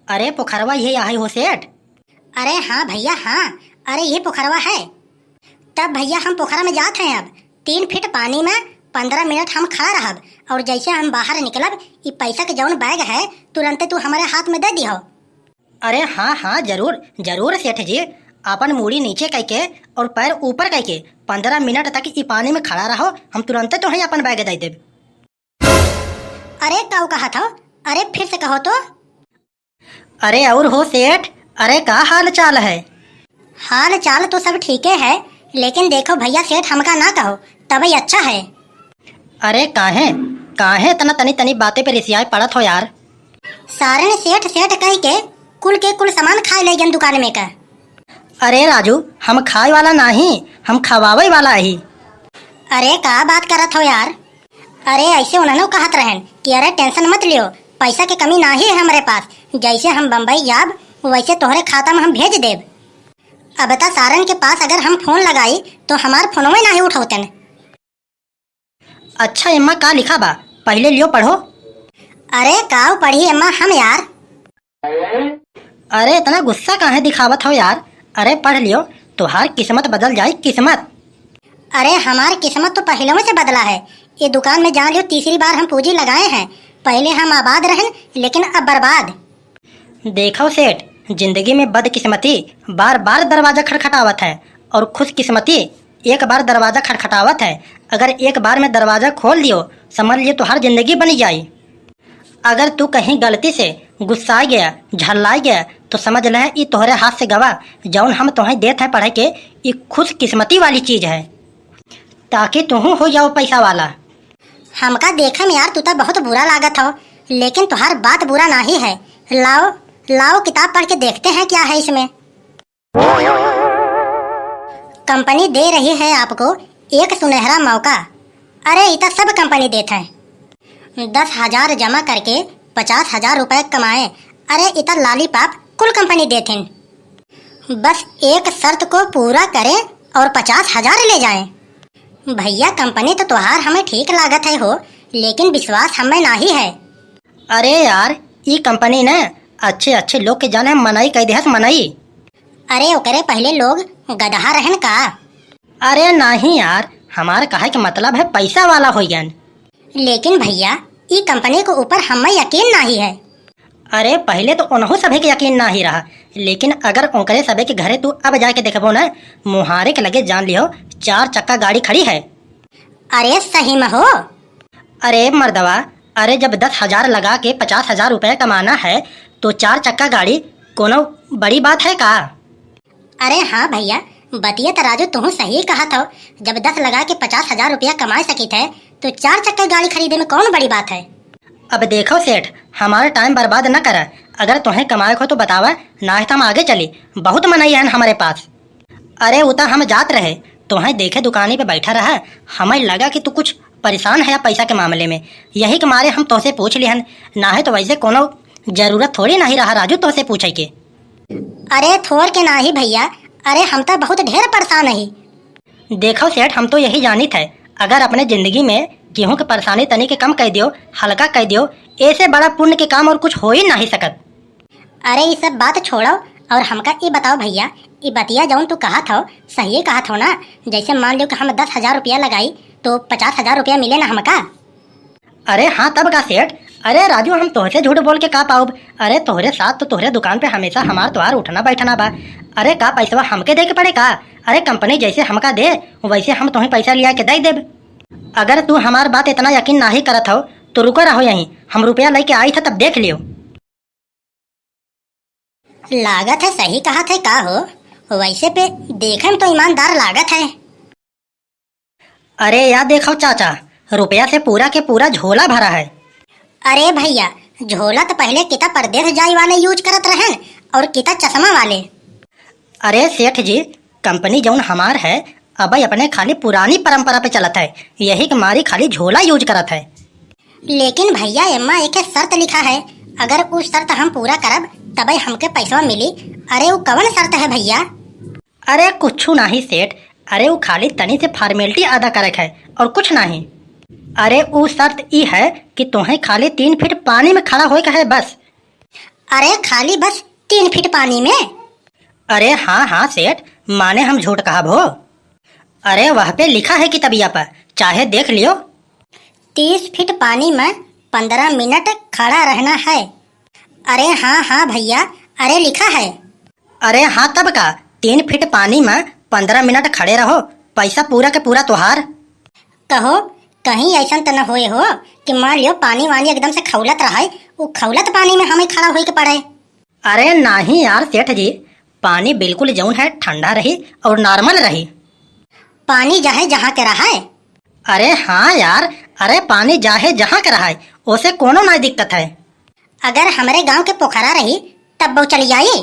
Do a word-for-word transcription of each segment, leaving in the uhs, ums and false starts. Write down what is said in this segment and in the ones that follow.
अरे पोखरवा ये आहे हो सेठ? अरे हाँ भइया हाँ, अरे ये पोखरवा है। तब भइया हम पोखरा में जात हैं, अब तीन फीट पानी में पन्द्रह मिनट हम खड़ा रहब और जैसे हम बाहर निकलब, ई पैसा के जौन बैग है तुरंते तू हमरे हाथ में दे दिहो। अरे हाँ हाँ, जरूर जरूर सेठ जी, आपन मूड़ी नीचे कइके और पैर ऊपर कइके पन्द्रह मिनट तक ई पानी में खड़ा रहो, हम तुरंते तोहई आपन बैग दे देब। अरे काऊ कहत हो? अरे फिर से कहो तो। अरे और हो सेठ, अरे का हाल चाल है? हाल चाल तो सब ठीके है, लेकिन देखो भइया सेठ हमका ना कहो, तबही अच्छा है। अरे काहे, काहे इतना तनी तनी बातें पे रिसियाए पड़त हो यार? सारे ने सेठ सेठ कह के कुल के कुल सामान खाए ले गन दुकान में का। अरे राजू, हम खाए वाला नाही, हम खवावे वाला ही। अरे का बात करत हो यार? अरे ऐसे उन्हनों कहत रहन कि अरे tension मत लियो, पैसा के कमी नाही है हमरे पास, जैसे हम बम्बई जाब वैसे तोहरे खाता में हम भेज देब। अब त सारन के पास अगर हम फोन लगाई तो हमार फोनवे नाही उठौतन। अच्छा एम्मा, का लिखा बा? पहिले लियो पढ़ो। अरे काऊ पढ़ी एम्मा हम यार। अरे इतना गुस्सा काहे दिखावत हो यार? अरे पढ़ लियो, तोहार किस्मत बदल जाई, किस्मत। अरे हमार किस्मत तो पहले से बदला है। ये दुकान में जान लियो तीसरी बार हम पूंजी लगाए हैं। पहले हम आबाद रहन, लेकिन अब बर्बाद। देखो सेठ, जिंदगी में बदकिस्मती बार बार दरवाजा खटखटावत है और खुशकिस्मती एक बार दरवाजा खटखटावत है। अगर एक बार में दरवाजा खोल दियो, समझ लियो तोहार जिंदगी बनी जाई। अगर तू कहीं गलती से गुस्साई गया, झल्लाई गया, तो समझ ले ई तोहरे हाथ से गवा, जौन हम तोहई देत है पढ़े के, ई खुशकिस्मती वाली चीज है, ताकि तुहू हो जाओ पैसा वाला। हमका देखे में यार तू तो बहुत बुरा लागत हो, लेकिन तोहार बात बुरा नाही है। लाओ, लाओ किताब पढ़ के देखते हैं क्या है इसमें। कंपनी दे रही है आपको एक सुनहरा मौका। अरे, ई त सब कंपनी देत है। दस हजार जमा करके पचास हजार रुपए कमाए। अरे, ई त लॉलीपॉप कुल कंपनी देथिन। बस एक शर्त को पूरा करें और पचास हजार ले जाएं। भइया, कंपनी तो तोहार हमें ठीक लागत है हो, लेकिन विश्वास हमें नाही है। अरे यार, ई कंपनी न अच्छे अच्छे लोग के जाने मनई कह देहस, मनई। अरे ओकरे पहिले लोग गदहा रहन का? अरे नाही यार, हमार कहे के मतलब है पैसा वाला होइगन। लेकिन भइया, ई कंपनी के ऊपर हमें यकीन नाही है। अरे पहिले तो उनहू सभे के यकीन नाही रहा, लेकिन अगर ओकरे सभे के घरे तू अब जाके देखबो न, मुहारे के लगे जान लिहो चार चक्का गाड़ी खड़ी है। अरे सही में हो? अरे मर्दवा, अरे जब दस हजार लगा के पचास हजार रुपया कमाना है, तो चार चक्का गाड़ी कोनो बड़ी बात है का? अरे हाँ भइया, बतिया त राजू तुहू सही कहत हो। जब दस लगा के पचास हजार रुपया कमाए सकित है, तो चार चक्का गाड़ी खरीदे में कौन बड़ी बात है? अब देखो सेठ, हमारा टाइम बर्बाद न करा। अगर तोहें कमाए को तो बतावा, नाहीं त हम आगे चली। बहुत मनई हन हमरे पास। अरे उ त हम जात रहे, तोहें देखे दुकानी पे बैठा रहा, हमें लगा कि तू कुछ परेशान है पैसा के मामले में, यही के मारे हम तोहसे पूछ लिहन, नाहीं तो वैसे कोनो जरूरत थोड़ी नहीं रहा राजू तोहसे पूछे के। अरे थोर के नाही भइया, अरे हम त बहुत ढेर परेशान ही। देखो सेठ, हम तो यही जानित है, अगर अपने जिंदगी में केहू के परेशानी तनी के कम कह दियो, हल्का कह दियो, ऐसे बड़ा पुण्य के काम और कुछ हो ही नहीं सकत। अरे ई सब बात छोड़ो और हमका ई बताओ भइया, ई बतिया जौन तू कहत हो, सही कहत हो ना? जैसे मान लियो कि हम दस हजार रुपया लगाई तो पचास हजार रुपया मिले ना हमका? अरे हाँ, तब का सेठ? अरे राजू, हम तोहसे झूठ बोल के का पाउब? अरे तोहरे साथ तो तोहरे दुकान पे हमेशा हमार तोहार उठना बैठना बा। अरे का पैसवा हमके दे के पड़े का? अरे कंपनी जैसे हमका दे, वैसे हम तोहें पैसा लिया के दे देब। अगर तू हमार बात इतना यकीन नाही करत हो, तो रुको रहो यहीं, हम रुपया लेके आई था तब देख लियो। लागत है सही कहत है का हो? वैसे पे देखे में तो ईमानदार लागत है। अरे या देखो चाचा, रुपया से पूरा के पूरा झोला भरा है। अरे भइया, झोला त पहिले किता परदेस जाए वाले use करत रहन और किता चश्मा वाले। अरे सेठ जी, कंपनी जौन हमार है, अबे अपने खाली पुरानी परंपरा पे चलत है, यही के मारी खाली झोला use करत है। लेकिन भइया, एमा एके शर्त लिखा है, अगर उ शर्त हम पूरा करब, तबे हमके पैसवा मिली। अरे उ कवन शर्त है भइया? अरे कुछु नाही सेठ, अरे उ खाली तनी से formality अदा करे के है और कुछ नाही। अरे उ शर्त ई है कि तोहें खाली तीन फीट पानी में खड़ा होए के है बस। अरे खाली बस तीन फीट पानी में। अरे हाँ हाँ सेठ, माने हम झूठ कहब हो? अरे वह पे लिखा है कितबिया पर, चाहे देख लियो। तीस फीट पानी में पन्द्रह मिनट खड़ा रहना है। अरे हाँ हाँ भइया, अरे लिखा है। अरे हाँ तब का, तीन फीट पानी में पन्द्रह मिनट खड़े रहो, पैसा पूरा के पूरा तोहार। कहो, कहीं अइसन त न होए हो कि मान लियो पानी वानी एकदम से खौलत रहे, उ खौलत पानी में हमें खड़ा होए के पड़े? अरे नाहीं यार सेठ जी, पानी बिल्कुल जौन है ठंडा रही और normal रही। पानी जाहे जहाँ के रहे। अरे हाँ यार, अरे पानी जाहे जहाँ के रहे, ओसे कोनो ना दिक्कत है। अगर हमरे गांव के पोखरा रही तब वो चली जाई?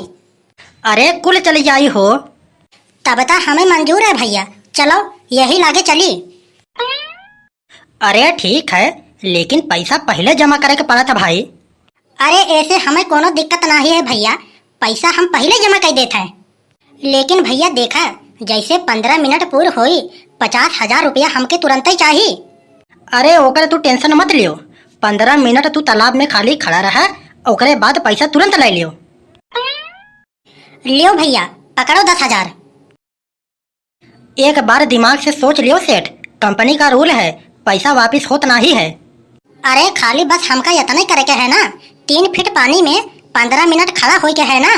अरे कुल चली जाई हो। तब त हमें मंजूर है भइया, चलो यही लागे चली। अरे ठीक है, लेकिन पैसा पहिले जमा करे के पड़त है भाई। अरे एसे हमें कोनो दिक्कत नाहीं है भइया, पैसा हम पहिले जमा कर देत है। लेकिन भइया देखा, जैसे पन्द्रह मिनट पूर होई, पचास हजार रुपया हमके तुरंतै चाही। अरे ओकर तू tension मत लियो, पन्द्रह मिनट तू तालाब में खाली खड़ा रहा, ओकरे बाद पैसा तुरंत ले लियो। लियो भइया, पकड़ो दस हजार। एक बार दिमाग से सोच लियो सेठ, company का rule है, पैसा वापिस होत नाहीं है। अरे खाली बस हमका इतना ही करे के है ना, तीन फीट पानी में पन्द्रह मिनट खड़ा होई के है ना।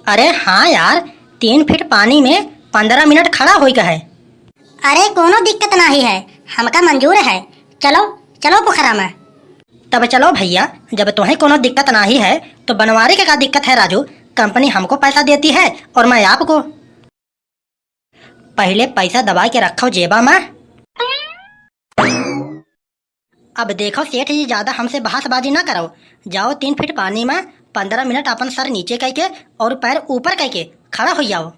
अरे हाँ यार, तीन फीट पानी में पन्द्रह मिनट खड़ा होई के है। अरे कोनो दिक्कत नाहीं है, हमका मंजूर है। चलो, चलो पोखरा में। तब चलो भइया, जब तोहें कोनो दिक्कत नाहीं है तो बनवारी के का दिक्कत है राजू? Company हमको पैसा देती है और मैं आपको। पहिले पैसा दबाइ के रखो जेबा में। अब देखो सेठ जी, ज्यादा हमसे बहसबाजी ना करो। जाओ तीन फीट पानी में पन्द्रह मिनट अपन सर नीचे कइके और पैर ऊपर कइके खड़ा होइ जाओ।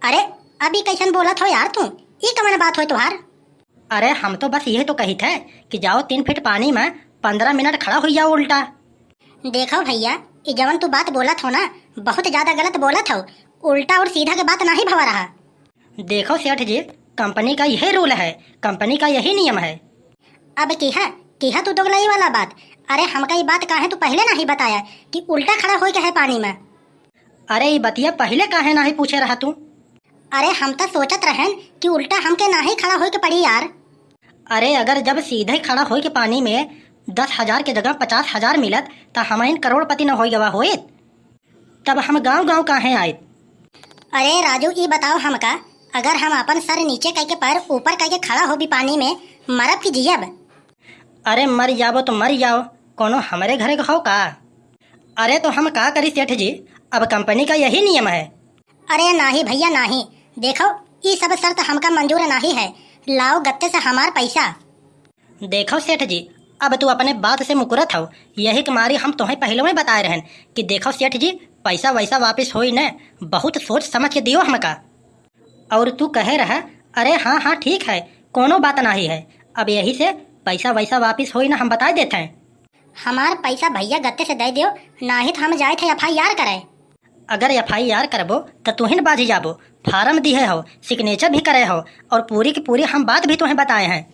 अरे अभी कइसन बोलत हो यार तू? ई कवन बात होय तोहार? अरे हम तो बस यही तो कहित है कि जाओ तीन फीट पानी में पन्द्रह मिनट खड़ा होइ जाओ उल्टा। देखो भइया, ई जवन तू बात बोलत हो ना, बहुत ज्यादा गलत बोलत हो। उल्टा और सीधा के बात नाहीं भवा रहा। देखो सेठ जी, company का यही rule है, company का यही नियम है। अब किहा, किहा तू दोगलई वाला बात। अरे हमका ई बात काहे तू पहिले नाहीं बताया कि उल्टा खड़ा होई के है पानी में? अरे ई बतिया पहिले काहे नाहीं पूछे रहा तू? अरे हम त सोचत रहन कि उल्टा हमके नाहीं खड़ा होई के पड़ी यार। अरे अगर जब सीधे खड़ा होई के पानी में दस हजार के जगह पचास हजार मिलत त हमहिन करोड़पति न होई गवा होइत। तब हम गाँव गाँव काहे आइत? अरे राजू, ई बताओ हमका, अगर हम अपन सर नीचे कइके पैर ऊपर कइके खड़ा होबी पानी में, मरब कि जियब? अरे मर जाबो तो मर जाओ, कोनो हमरे घरे के हो का? अरे तो हम का करी सेठ जी, अब company का यही नियम है। अरे नाहीं भइया नाहीं, देखो ई सब शर्त हमका मंजूर नाहीं है, लाओ गत्ते से हमार पैसा। देखो सेठ जी, अब तू अपने बात से मुकुरत हौ, यही के मारी हम तोहें पहिले में बताए रहन कि देखो सेठ जी, पैसा वैसा वापिस होई न, बहुत सोच समझ के दियो हमका। और तू कहे रहा, अरे हाँ हाँ ठीक है, कोनो बात नाहीं है, अब यही से पैसा वैसा वापिस होई न, हम बताए देत हैं। हमार पैसा भइया गत्ते से दे दियो, नाहीं त हम जाइत है FIR करे। अगर FIR करबो त तुहिन बाझ जाबो, form दिहे हो, signature भी करे हो और पूरी की पूरी हम बात भी तुहें बताए हैं।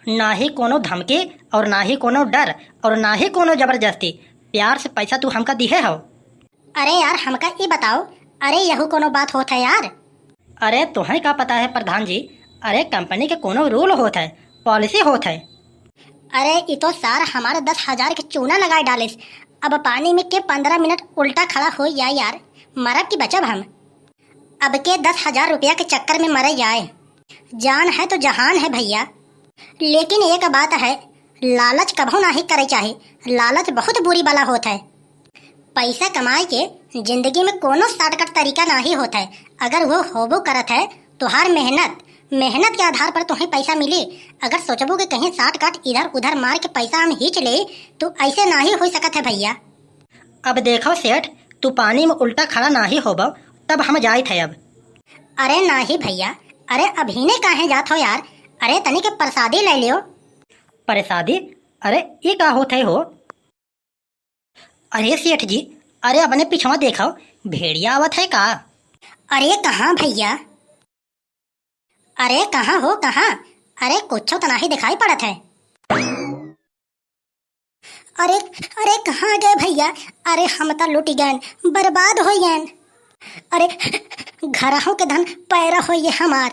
ना ही कोनो धमकी और ना ही कोनो डर और ना ही कोनो जबरदस्ती, प्यार से पैसा तू हमका दिहे हो। अरे यार हमका ई बताओ, अरे यहू कोनो बात होत है यार? अरे तोहें का पता है प्रधान जी, अरे company के कोनो rule होत है, policy होत है। अरे ई तो सार हमारे दस हजार के चूना लगाए डालिस, अब पानी में के पन्द्रह मिनट उल्टा खड़ा हो जाए यार, मरब कि बचब हम? अब के दस हजार रुपया के चक्कर में मरे जाए, जान है तो जहान है भइया। लेकिन एक बात है, लालच कभो नाहीं करे चाही, लालच बहुत बुरी बला होत है। पैसा कमाए के जिंदगी में कोनो shortcut तरीका नाहीं होत है। अगर वो होबो करत है, तोहार मेहनत, मेहनत के आधार पर तोहें पैसा मिली। अगर सोचबो कि कहीं shortcut इधर उधर मार के पैसा हम खींच ले, तो ऐसे नाहीं हो सकत है भइया। अब देखो सेठ, तू पानी में उल्टा खड़ा नाहीं होबो, तब हम जाइत है अब। अरे नाहीं भइया, अरे अभीने काहे जात हो यार? अरे तनी के प्रसादी ले लियो। प्रसादी? अरे ई का होत है हो? अरे सेठ जी, अरे अपने पिछवा देखो, भेड़िया आवत है का? अरे कहाँ भइया? अरे कहाँ हो, कहाँ? अरे कुछो त नाहीं दिखाई पड़त है। अरे, अरे, कहाँ गए भइया? अरे, हम त लुटि गएन, बर्बाद होइ गएन। अरे, घरहूँ के धन पैरा होइए हमार,